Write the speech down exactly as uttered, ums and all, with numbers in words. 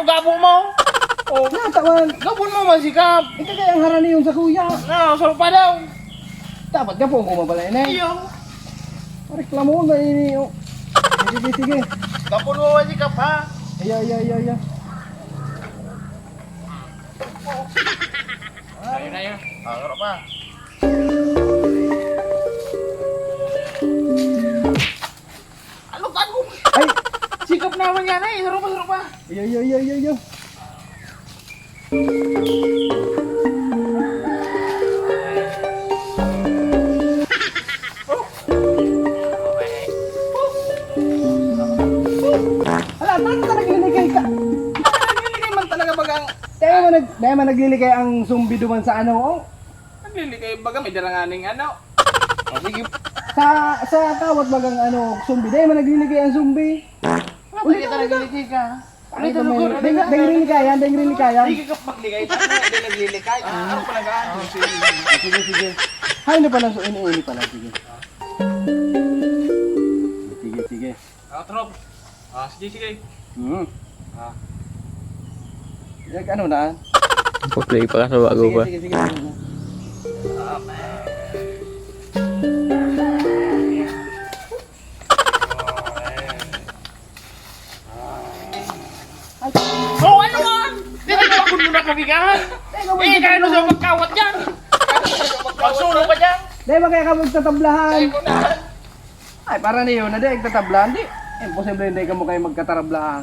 Gabo mo. Oh. Natawan. Gabon mo, masikap. Ika kaya ang harani yung sa kuya. Na, sarap pa daw. Dapat gabon ko mabalay na eh. Iyo. Reklamo na ini, oh. Sige, sige. Gabon mo, masikap, ha? Iya, iya, iya, iya. Ayun na yun. Ah, sarap pa. Ano tago? Ay! Sikap naman yan eh. Sarap pa, sarap pa. Iyo, iyo, iyo, iyo, iyo. Hala, saan ka nagliligay ka? Nagliligay man talaga bagang. Dahil man, nag, dahil man nagliligay ang zombie duman sa ano, oh. Nagliligay baga, may daranganing ano. Oh, sige. Sa, sa kawat bagang ano, zombie. Dahil man nagliligay ang zombie. Uy, kita nagliligay ka. Ay, Ulit ang lugar, deng, deng rin kaya, deng rin kaya. Sige ka pagligay, tapos na, hindi nagliligay. Ah, ano pala gaan? Sige, sige. Hay na pala, so, ini-ini pala, sige. Sige, sige. Ah, trop. Ah, sige, sige. Hmm. Ah. Nag-ano na? Play pa ka sa bago Sige, pa. sige, sige. Oh, ano nga? Tinatapon mo na kami ka? Eh, kaya ano sa magkawat dyan? Magsulo ka dyan? Dahil ba kaya ka magtatablahan? Tayo mo na. Ay, para niyo na di, nagtatablahan, di. Imposible hindi ka mo kayo magkatarablahan.